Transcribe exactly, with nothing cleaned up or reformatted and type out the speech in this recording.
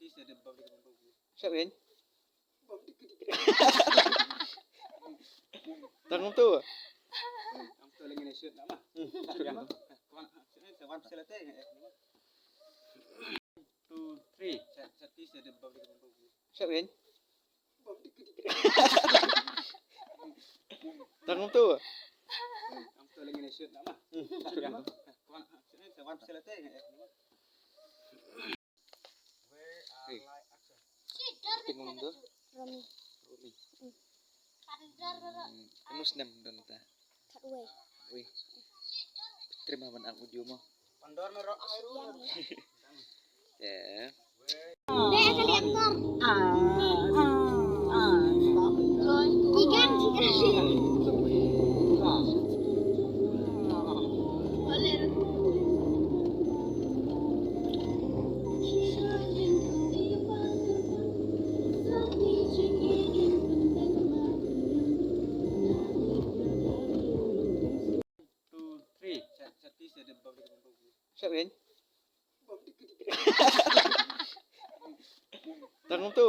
Shot kan? Tang tu. Two, three. Shot kan? Tang tu. Hey. Iti ngam do? Romi. Romi. Hmm. Anu snem don ta? Khat wei. Wei. Terima ban ang audio mo. Pandor na ro. Ya. Dek kali aktor. Tiga, tiga. Two, three. Shot kan? Tang tu.